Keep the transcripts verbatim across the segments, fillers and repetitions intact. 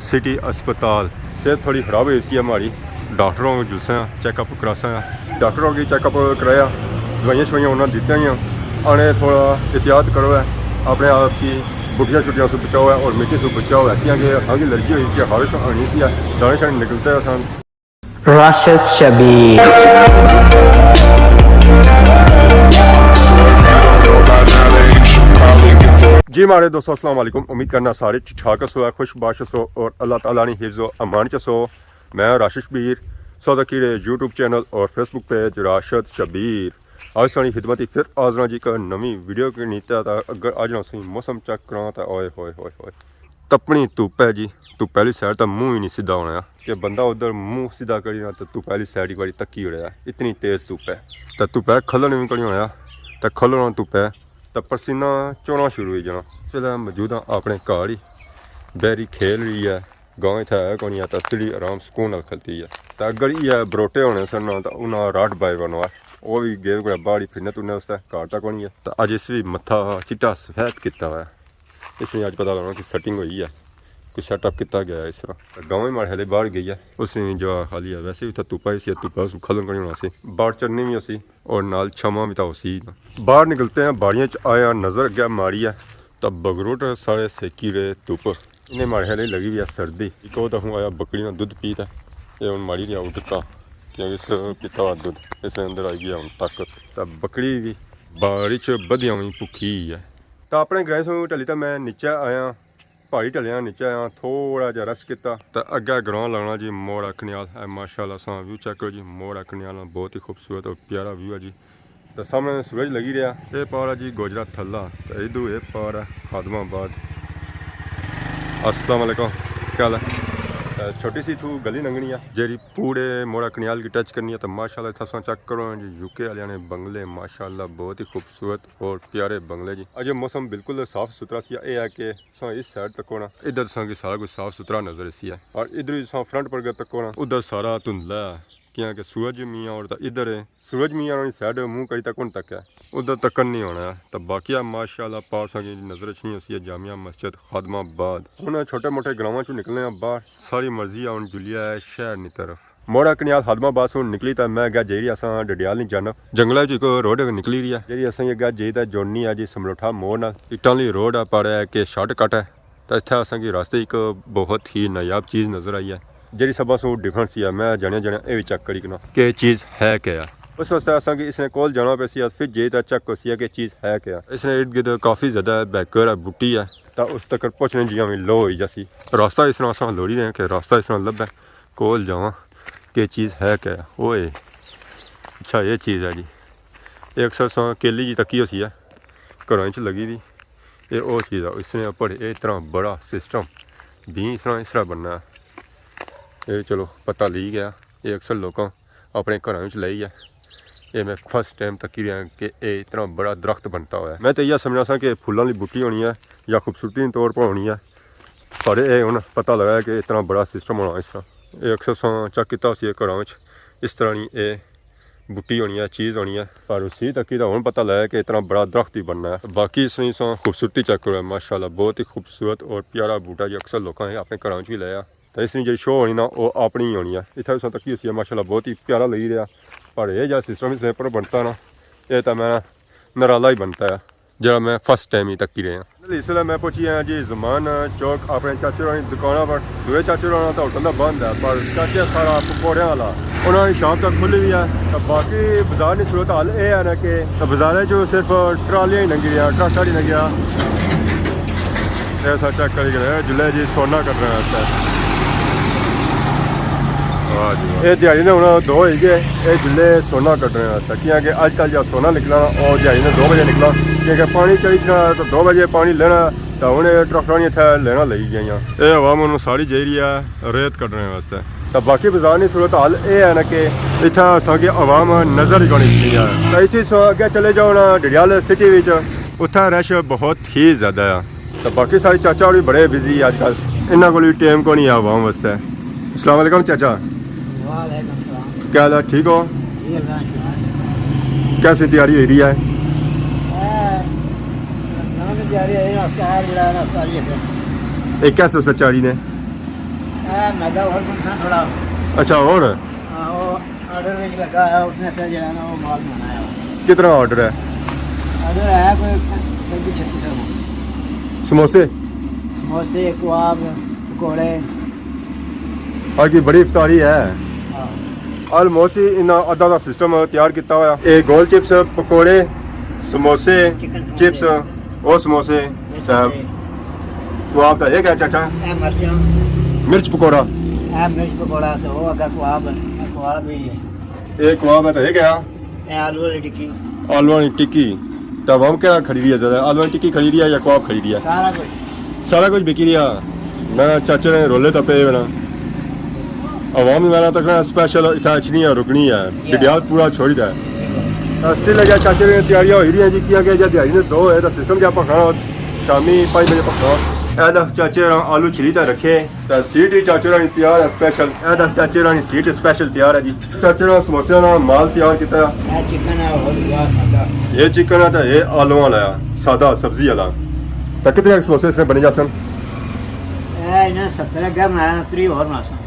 سٹی اسپتال۔ صحت تھوڑی خراب ہوئی سی ہماری، ڈاکٹراں کو جلساں، چیک اپ کراساں۔ ڈاکٹراں کی چیک اپ کرایا، دوائیاں شوائیاں انہاں دتیاں گیاں۔ آنے تھوڑا احتیاط کرو ہے، اپنے آپ کی بٹیاں شٹیاں سے بچاؤ ہے اور مٹی سے بچاؤ ہے، کیونکہ ہنگ الرجی ہوئی سی، خارش آنی سی، دانے شانے نکلتے ہیں سن۔ راشد شبیر۔ جی ماڑے دوستو، السلام علیکم۔ امید کرنا سارے ٹھیک ٹھاک ہسو، خوش باش ہسو اور اللہ تعالیٰ نی حفظ و امان چ ہسو۔ میں راشد شبیر، سودا کیڑے یوٹیوب چینل اور فیس بک پیج راشد شبیر۔ آج سانی خدمت ہی پھر حاضر ہاں جی ایک نویں ویڈیو کے نیتے۔ تا اگر آج نا سی موسم چیک کراں تا اوئے ہوئے ہوئے ہوئے، تپنی دھوپ ہے جی۔ دھوپ پہلی سائڈ تا منہ ہی نہیں سیدھا ہونا کہ بندہ ادھر منہ سیدھا کری نا تو دھوپ پہلی سائڈ ایک باری تکی اڑیا، اتنی تیز دھوپ ہے۔ تا دھوپ ہے کھلن بھی کڑی ہونا، تا کھلنا دھوپ ہے، تا پسینہ چونا شروع ہوئی جانا۔ اس ویلے موجود ہاں اپنے گھر ہی، بہری کھیل رہی ہے۔ گاں اتھے ہے کونی ہے، تاں سڑی آرام سکون نال کھلتی ہے۔ تاں اگر یہ بروٹے ہونے سن نا، تاں انہاں راٹ بائے بنوا، وہ بھی گئے کوئی باہر ہی پھرنے ترنے واسطے، گھر تک کونی ہے۔ تاں اج اس بھی متھا چٹا سفید کیتا ہوا ہے۔ اس نے اج پتہ لگنا کہ سیٹنگ ہوئی ہے، کوئی سیٹ اپ کیتا گیا ہے اس طرح۔ تاں گاؤں ہی ماڑے ہلے باہر گئی ہے، اس نے جو خالی ہے، ویسے بھی اتھا تپا ہی سی، تپا اس کو کھلن کونی ہونا سی، باہر چڑھنی بھی ہوسی اور نال چھاواں بھی تاں ہوسی۔ باہر نکلتے ہیں، باڑیاں چ آیا نظر اگے ماری ہے، تاں بگروٹ سارے سیکی رہے دھپ۔ انہیں ماڑے خیال لگی ہوئی ہے سردی۔ ایک وہ تاں ہوں آیا بکری نا دودھ پی تے، یہ ہن ماری گیا اٹکا، کیونکہ اس پیتا ہوا دودھ، اس نے اندر آئی گیا ہن طاقت۔ تاں بکری بھی بارش بدھیاں ہوئی بھکھی ہے۔ تاں اپنے گرائیں سوں ٹلی تاں میں نیچے آیا، پہاڑی ٹلیاں نیچے آیا، تھوڑا جہا ریسٹ کیتا۔ تاں اگے گراں لگنا جی موڑا کنیال ہے، ماشاءاللہ ساں ویو چیک کرو جی، موڑا کنیال بہت ہی خوبصورت اور پیارا ویو ہے جی۔ تے سامنے سورج لگی رہیا۔ اے پار ہے جی گوجرا تھلا، تے ادھر اے پار ہے خادم آباد۔ السلام علیکم، کیا حال ہے؟ تے چھوٹی سی اتھوں گلی لنگھنی ہے، جیڑھی پورے موڑا کنیال کی ٹچ کرنی ہے۔ تے ماشاءاللہ اتھا ساں چیک کرو جی، یو کے آلیاں نے بنگلے، ماشاءاللہ بہت ہی خوبصورت اور پیارے بنگلے جی۔ اج موسم بالکل صاف ستھرا سی، اے ہے کہ ساں اس سائیڈ تکو نا، ادھر ساں کی سارا کچھ صاف ستھرا نظر اسی ہے، اور ادھر ساں فرنٹ پر اگر تکو نا، ادھر سارا دھندلا ہے۔ کیاں کہ سورج میاں اور تاں ادھر ہے، سورج میاں اور سائیڈ منہ کری تک کون تک ہے، ادھر تک نہیں ہونا ہے۔ تو باقی ہے ماشاءاللہ پار ساں کی نظر اچھنی ہوسی ہے جامع مسجد خادم آباد۔ ہن چھوٹے موٹے گراواں چوں نکلنے ہیں باہر، ساری مرضی ہے ہن جلیا ہے شہر نی طرف۔ موڑا کنیال خادم آباد سوں نکلی تاں میں اگے جائی رہیا ساں ڈڈیال نی جانب۔ جنگلہ چوں ایک روڈ نکلی رہی ہے، جیڑھی اساں کی اگے جائی تاں جوڑنی ہے جی سملوٹھا موڑ نال۔ اٹاں آلی روڈ ہے، پر ہے کہ شارٹ کٹ ہے۔ تاں اتھے اساں کی راستے ایک بہت ہی نایاب چیز نظر آئی ہے، جیڑھی سبھاں سوں ڈفرنٹ سی ہے۔ میں جانیا جانیا اے وی چیک کری کنا کہ چیز ہے کیا ہے۔ اس واسطے اساں کی اس نے کول جانا پے سی، پھر جے تاں چیک ہوسی ہے کہ چیز ہے کیا ہے۔ اس نے ارد گرد کافی زیادہ بیکر ہے، بوٹی ہے، تاں اس تک پہنچنے جیاں وی لو ہوئی جاسی۔ راستہ اس طرح اساں لوڑی رہے ہیں کہ راستہ اس طرح لبھے، کول جاواں کہ چیز ہے کیا ہے۔ اوئے، اچھا، یہ چیز ہے جی، یہ اکثر ساں کیلی جی تکی ہوسی ہے، گھراں وچ لگی دی۔ یہ او چیز ہے، اس نے اوپر یہ اتنا بڑا سسٹم بھی اس طرح، اس طرح بننا ہے۔ یہ چلو پتہ لگی گیا۔ یہ اکثر لوکاں اپنے گھراں وچ لائی ہے۔ یہ میں فرسٹ ٹائم تکی رہیا کہ یہ اتنا بڑا درخت بنتا ہوا ہے۔ میں تو یہ سمجھنا سا کہ پھلاں والی بوٹی ہونی ہے یا خوبصورتی دے طور پر ہونی ہے، پر یہ ہن پتہ لگا ہے کہ اتنا بڑا سسٹم ہونا اس طرح۔ یہ اکثر ساں چیک کیتا ہوسی گھراں وچ، اس طرح نہیں، یہ بوٹی ہونی ہے، چیز ہونی ہے، پر اسی تکی تاں ہن پتہ لگا کہ اتنا بڑا درخت ہی بننا ہے۔ باقی اس نی ساں خوبصورتی چیک کرو، ماشاءاللہ بہت ہی خوبصورت اور پیارا بوٹا جی، اکثر لوکاں نے اپنے گھراں وچ بھی لایا۔ تے اس نی جیڑھی شو ہونی نا، او اپنی ہی ہونی ہے۔ اتھے تساں تکی ہوسی ہے، ماشاءاللہ بہت ہی پیارا لگی رہیا، پر یہ جیہا سسٹم اس نے پر بنتا نا، یہ تاں میں نرالا ہی بنتا ہے، جیہڑا میں فرسٹ ٹائم ہی تکی رہیا۔ اس ویلے میں پہنچی آیا جی زمان چوک، اپنے چاچے ہوراں نی دکاناں پر۔ دوئے چاچے ہوراں نا تاں ہوٹل تاں بند ہے، پر چاچے سارا پکوڑیاں والا، انہاں نی شاپ تاں کھلی ہوئی ہے۔ تاں باقی بازار نی صورت حال اے ہے نا کہ بازارے چ صرف ٹرالیاں ہی لنگھی رہیاں، ٹرک ہی لنگھیا۔ اے سا چیک کری کرے، جلے جی سونا کٹنے واسطے۔ واہ جی واہ۔ اے دیہاڑی نے ہن دو ہوئی گئے، اے جلے سونا کٹنے واسطے، کیاں کہ اج کل جا سونا نکلنا، او دیہاڑی نے دو بجے نکلنا، کیاں کہ پانی چڑھی تھا تو دو بجے پانی لینا، تاں ہن اے ٹرکٹراں نی اتھے لینا لگی گئیاں۔ اے عوام ہن ساری جائی رہی ہے ریت کڈنے واسطے۔ تاں باقی بازار نی صورت حال اے ہے نا کہ اتھے اساں کی عوام نظر ہی کونی اتنی ہے۔ تاں اتھے سو اگے چلے جاؤ نا ڈڈیال سٹی وچ، اتھے رش بہت ہی زیادہ ہے۔ تاں باقی سارے چاچا ہوری بڑے بزی ہے اج کل، انہاں کول وی ٹائم کونی ہے عوام واسطے۔ السلام علیکم چاچا۔ وعلیکم السلام۔ کیا حال ہے؟ ٹھیک ہو؟ جی، اللہ کا شکر ہے۔ کیسی تیاری ہوئی رہی ہے؟ اے، رمضان کی تیاری ہے، افطار وغیرہ، افطاری ہے۔ اے کیسے سچاری نے؟ اے میدا ہور بنسا تھوڑا۔ اچھا، ہور؟ ہاں، وہ آرڈر وچ لگا ہے، اس نے پھر جڑا نا وہ مال بنایا۔ کتنا آرڈر ہے؟ آرڈر ہے کوئی پینتی چھتی سو۔ سموسے؟ سموسے، کباب، پکوڑے۔ آج کی بڑی افطاری ہے۔ ہاں۔ آلموسٹ ہی انہاں ادھا دا سسٹم تیار کیتا ہوا۔ اے گول چپس، پکوڑے، سموسے، چکن سموسے۔ چپس، او سموسے، مرچ تے سموسے۔ کباب تے اے کیا چاچا؟ اے مرچاں۔ مرچ پکوڑا۔ اے مرچ پکوڑا تے او اگا کباب، اے کباب ہی ہے۔ اے کباب ہے تے اے کیا؟ اے آلو والی ٹکی۔ آلو والی ٹکی۔ تے عوام کیا کھڑی ہوئی ہے زیادہ؟ آلو والی ٹکی کھڑی ہوئی ہے یا کباب کھڑی ہوئی ہے؟ سارا کچھ۔ سارا کچھ بکی رہیا۔ میں چاچے نے رولے تے پے ہونا۔ عوام میرا تک نا اسپیشل اتھا اچھنی ہے، رکنی ہے۔ ڈڈیال پورا چھوڑی دا ہے۔ تے سٹل لگا چاچے نے تیاریاں ہوئی رہی ہیں جی، کیا کہ جا دیہاڑی نے دو ہے تے سسٹم جا پکھانا، شامی پانچ بجے پکھانا۔ اے دا چاچے ہوراں آلو چھلی تے رکھے، تے سیٹ ہی چاچے ہوراں نی تیار ہے اسپیشل۔ اے دا چاچے ہوراں نی سیٹ اسپیشل تیار ہے جی۔ چاچے ہوراں سموسے نا مال تیار کیتا ہے۔ اے چکن ہے، ہور ہوا سادہ۔ اے چکن ہے تے اے آلو والا ہے، سادہ سبزی والا۔ تے کتنے سموسے اس نے بنی جاسن؟ اے انہاں ستر اگے بنایا، تری ہور بناساں۔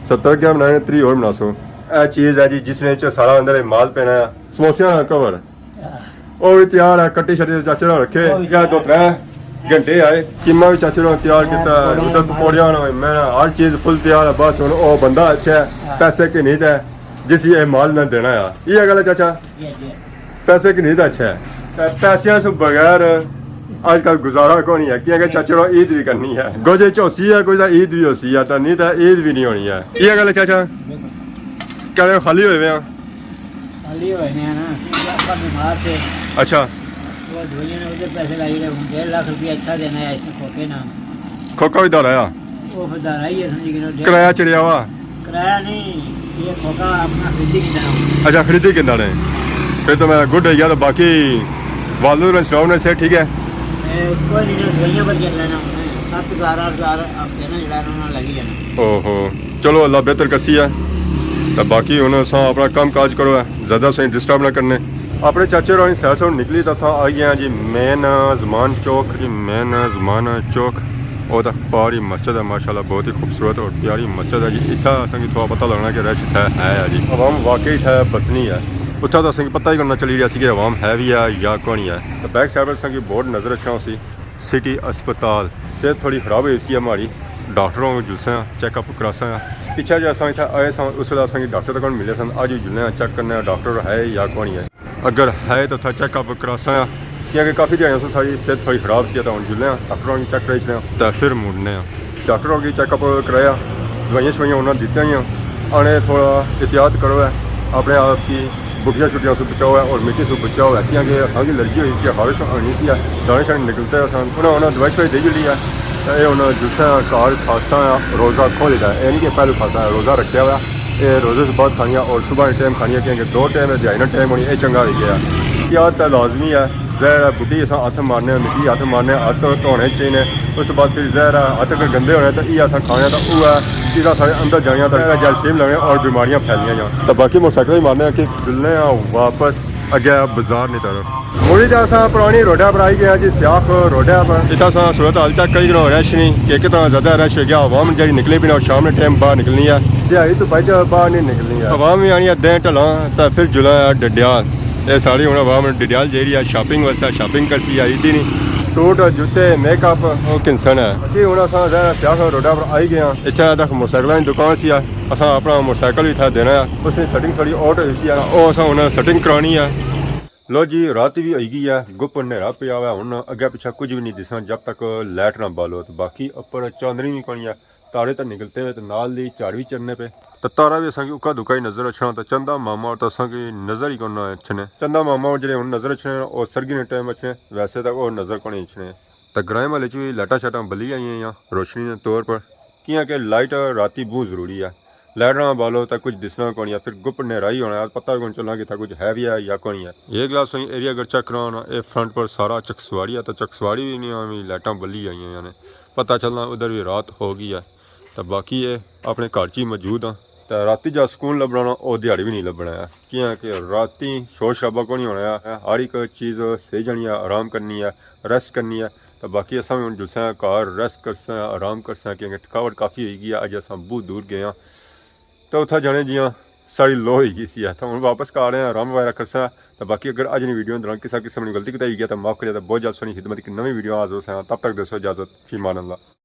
ستر اگے بنائے، تری ہور بناسو۔ اے چیز ہے جی، جس نے چ سارا اندر مال پینا ہے۔ سموسیاں نا کور۔ ہاں۔ او بھی تیار ہے، کٹی شٹی چاچے نے رکھے۔ او بھی یا دو تیار۔ ترے گھنٹے آئے، قیمہ بھی چاچے نے تیار ہاں، کیتا ہے۔ پکوڑیاں ادھر بنائے۔ پکوڑیاں ہوئے، میں ہر چیز فل تیار ہے۔ بس ہن او بندہ اچھا ہے، ہاں۔ پیسے کی نہیں تے جس یہ مال نہ دینا ہے۔ یہ گل ہے چاچا؟ جی، جی۔ پیسے کی نہیں تے اچھا ہے۔ تے پیسیاں سے بغیر آج کل گزارا کونی ہے، کیونکہ چاچے نے عید بھی کرنی ہے۔ گوجے چ ہوسی ہے، کوئی تاں عید بھی ہوسی ہے، تے نہیں تے عید بھی نہیں ہونی ہے۔ یہ گل ہے چاچا؟ بالکل۔ کہڑے خالی ہوئے ہوئے ہیں؟ خالی ہوئے نے نا، اپنا بیمار تھے۔ اچھا۔ وہ دوائیاں نے ادھر پیسے لائی رہے، ہن ڈیڑھ لاکھ روپیہ اچھا دینا ہے اس نے کھوکے نا۔ کھوکا بھی دار آیا؟ وہ پھر دار آئی ہے، سمجھ گئے نا، ڈیڑھ کرایہ چڑھیا ہوا؟ کرایہ نہیں، یہ کھوکا اپنا خریدی کیتا نا۔ اچھا، خریدی کیتا نے۔ پھر تو میں گڈ ہے یار، باقی والد نے سناؤ نے سے ٹھیک ہے؟ اے، کوئی نہیں، دوائیاں پر چل رہے نا، ست ہزار، اٹھ ہزار ہفتے نا جڑا نا، انہاں لگی جانا۔ اوہو۔ چلو، اللہ بہتر کرسی ہے۔ تے باقی ہن اساں اپنا کم کاج کرو ہے، زیادہ اساں ڈسٹرب نہ کرنے۔ اپنے چاچے ہوراں نی سیر سوں نکلی تے اساں آئی گئے ہیں جی مین زمان چوک، جی مین زمان چوک۔ او تاں پہاڑی مسجد ہے، ماشاءاللہ بہت ہی خوبصورت اور پیاری مسجد ہے جی۔ اتھا اساں کی تھوڑا پتہ لگنا کہ رش اتھا ہے، ہے جی۔ عوام واقعی اتھا بسنی ہے۔ اتھا تاں اساں کی پتہ ہی کرنا چلی رہیا سی کہ عوام ہے بھی ہے یا کونی ہے۔ تے بیک سائیڈ پر اساں کی بورڈ نظر اچھنا سی۔ سٹی اسپتال۔ صحت تھوڑی خراب ہوئی سی ہماری، ڈاکٹر ہوں جلساں چیک اپ کراساں۔ پچھے جے اساں اتھے آئے ساں، اس ویلے اساں کی ڈاکٹر تک ملے سن، اج وی جلنے آں، چیک کرنے آں ڈاکٹر ہے یا کونی ہے۔ اگر ہے تو اتھا چیک اپ کراساں، کیونکہ کافی دیہاڑیاں سوں ساڑی صحت تھوڑی خراب سی، تاں ہن جلنے آں ڈاکٹر ہوں کی چیک کرائی چھڑنے آں، تے پھر مڑنے آں۔ ڈاکٹر ہوں کی چیک اپ کرایا، دوائیاں شوائیاں انہاں دتیاں ہوئیاں، آنے تھوڑا احتیاط کرو ہے، اپنے آپ کی بوٹیاں شوٹیاں سوں بچاؤ ہے اور مٹی سوں بچاؤ ہے، کیونکہ اساں کی الرجی ہوئی سی، خارش ہونی سی، دانے شانے نکلتے سن۔ انہاں، انہاں دوائی شوائی دے جلی ہے۔ تے اے ہن جسے گھر کھاساں روزہ کھولی دا ہے، اے نہیں کہ پہلو کھاساں روزہ رکھیا ہوا۔ اے روزے سے بعد کھانیاں اور صبح نے ٹائم کھانیاں، کیونکہ دو ٹائم ہے، دیہاڑی نا ٹائم ہونی، اے چنگا ہوئی گیا۔ احتیاط تے لازمی ہے۔ ظاہر ہے بڈی اساں ہتھ مارنے، مٹی ہتھ مارنے، ہتھ دھونے چاہینے۔ اس بعد پھر ظاہر ہے ہتھ اگر گندے ہونے تے اے اساں کھانے تے او ہے چیزاں سارے اندر جانیاں تے جراثیم لگنے اور بیماریاں پھیلنیاں جان۔ تے باقی موٹر سائیکل ہی مارنے آں کہ جلنے آں واپس اگے بازار نی طرف۔ مڑی تے اساں پرانی روڈا پر آئی گئے آں جی، سیاخ روڈا پر۔ اتھا اساں صورت حال چیک کری گنو رش نہیں کہ کتنا زیادہ رش ہو گیا، عوام جڑی نکلی پی نا شام نے ٹائم باہر نکلنی ہے۔ دیہاڑی تو بچ باہر نہیں نکلنی ہے۔ عوام بھی آنی ہے دیں ڈھلاں تے پھر جلنا ہے ڈڈیال۔ اے ساری ہن عوام ڈڈیال جائی رہی ہے شاپنگ واسطے، شاپنگ کرسی ہے عیدی نی۔ سوٹ، جوتے، میک اپ، او کنسن ہے۔ جی ہن اساں ظاہر ہے سیاخ روڈا پر آئی گئے آں۔ اتھے تک موٹر سائیکلاں نی دکان سی ہے، اساں اپنا موٹر سائیکل بھی اتھے دینا ہے۔ اس نی سیٹنگ تھوڑی آؤٹ ہوئی سی ہے، او اساں ہن سیٹنگ کرانی ہے۔ لو جی، رات بھی ہوئی گئی ہے، گپ نیرا پیا ہوا ہے، ہن اگے پچھے کچھ بھی نہیں دسنا جب تک لائٹ نہ بالو۔ تو باقی اوپر چاندنی بھی کونی ہے، تارے تے نکلتے ہوئے تے نال دی جھڑ بھی چڑھنے پے۔ تے تارا بھی اساں کی اکا دکا ہی نظر اچھنا، تے چندا ماما اور تے اساں کی نظر ہی کونا اچھنے۔ چندا ماما اور جڑے ہن نظر اچھنے، او سرگی نے ٹائم اچھنے، ویسے تک او نظر کونی اچھنے۔ تے گرائیں محلے چ بھی لائٹاں شائٹاں بلی آئی ہیں روشنی دے طور پر، کیاں کہ لائٹ راتی بہت ضروری ہے۔ لائٹ نہ بالو تے کچھ دسنا کونی ہے، پھر گپ نیرا ہی ہونا ہے، پتہ کون چلنا کہ اتھا کچھ ہے بھی ہے یا کونی ہے۔ یہ گلاس تساں ایریا اگر چیک کرانا، اے فرنٹ پر سارا چکسواڑی ہے، تے چکسواڑی بھی نہیں آویں، لائٹاں بلی آئی ہیں، یعنی پتہ چلنا ادھر بھی رات ہو گئی ہے۔ تے باقی اے اپنے گھر چ ہی موجود ہاں، تے راتی جا سکون لبنا نا، او دیہاڑی بھی نہیں لبنا ہے، کیاں کہ راتی شور شرابہ کونی ہونا ہے، ہر ایک چیز سہی جانی ہے، آرام کرنی ہے، ریسٹ کرنی ہے۔ تو باقی اساں ہن جلساں گھر، ریسٹ کرساں، آرام کرساں، کیونکہ تھکاوٹ کافی ہوئی گئی ہے۔ اج اساں بہت دور گئے ہاں، تو اتھا جانے جیاں ساڑی لو ہوئی گئی سی ہے۔ تو ہن واپس گھر آئے آں، آرام وغیرہ کرساں۔ تو باقی اگر اج نی ویڈیو دوران کسا قسم نی غلطی کوتاہی ہوئی گیا تو معاف کریے، تو بہت جلد سونی خدمت کی نویں ویڈیو حاضر ہوساں۔ تب تک دیسو اجازت، فی امان اللہ۔